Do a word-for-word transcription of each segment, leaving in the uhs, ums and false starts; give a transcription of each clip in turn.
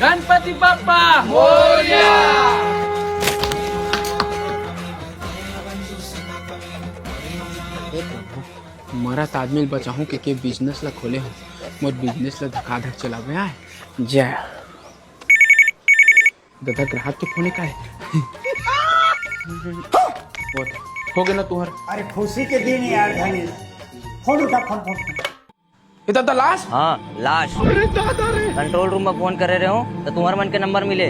गणपति बप्पा मोरया। मरत आदमी ल बचाहूं के, के बिजनेस ला खोले हूं, मोर बिजनेस ला धकाधक चलावे आय। जय। ददा, ग्राहक के फोन का है? हो गे ना तुहर? अरे, खुशी के दिन यार, धनी। फोन उठा, फोन, फोन, फोन। ए ददा, लाश? हाँ, लाश। कंट्रोल रूम में फोन करे रहे हो, तो तुम्हारे मन के नंबर मिले।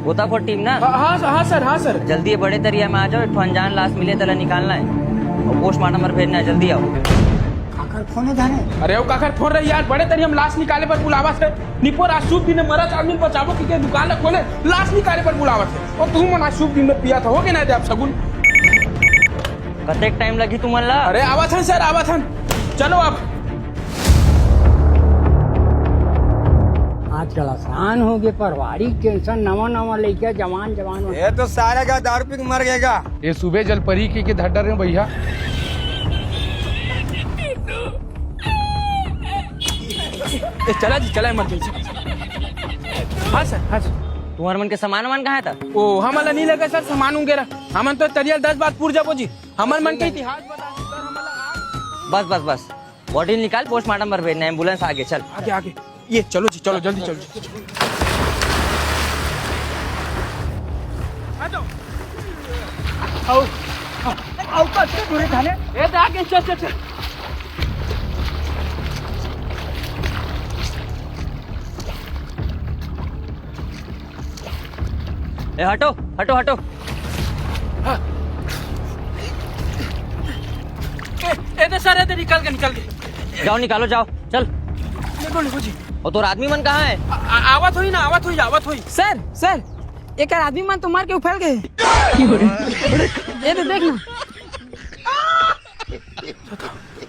गोताखोर टीम ना? हाँ, हाँ, हाँ सर, हाँ सर। जल्दी ये बड़े तरिया में आ जाओ, एक ठो अनजान लाश मिले, तेला निकालना है और पोस्टमार्टम पर भेजना है। जल्दी आओ। काकर फोन है धनी? अरे, वो काकर फोन रही यार, बड़े तरिया में लाश निकाले पर बुलावा से। निपोर आज शुभ दिन है, मरत आदमी बचाबो के, के दुकान ला खोले, लाश निकाले पर बुलावत हे। और तुम मन आज शुभ दिन में पिया था, हो के ना दे आप सगुन। कतेक टाइम लगी तुमन ला? अरे आवत हन सर, आवत हन। चलो अब। आजकल आसान हो गए, परिवारिक टेंशन, नवा नवा लइका, जवान जवान। ये तो सारे का दारू पी के मर गएगा। ये सुबह जल परी के, के धर डरे हो भैया। ए, चला जी, चला, इमरजेंसी। हाँ सर, हाँ सर। तुम्हार मन के सामान वामान कहाँ है था? ओ, हमन ला नहीं लगे सर, सामान वगैरह। हमन तो तरियल दस बात पूर जाबो जी। हमर मन के इतिहास बता दो सर, हमन ला आज बस, बस, बस। बॉडी निकाल, पोस्टमार्टम पर भेजना है, एम्बुलेंस आगे, चल। आगे, आगे। ये चलो जी, चलो, जल्दी चलो जी। आ जाओ। आओ, आओ, आओ, कस के दूरी थाने। ए, दे आगे, चल, चल, चल। ए, हटो, हटो, हटो। ए, ए, दे सर, ए, दे, निकल के, निकल के। जाओ, निकालो, जाओ, चल। निकल, निकल जी। और तोर आदमी मन कहाँ है? आ, आ, आवत होई ना, आवत होई, आवत होई। सर, सर, एक आदमी मन तो मार के उफल गए। ये तो देख ना।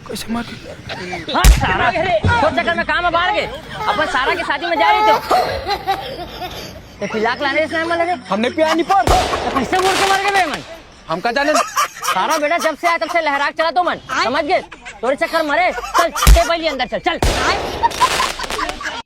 कैसे मार के? हाँ, सारा, तो चक्कर में काम बाहर गए। अपन सारा के शादी में जा रही तो। ते फिर लाख लाने इसने मन लगे। हमने पिया नहीं पर। तो कैसे मुड़ के मर गए बे मन? हमका जाने। सारा बेटा जब से आया तब से लहराक चला तो मन। समझ गए? तोरे चक्कर मरे। चल, ते पहले अंदर चल, चल।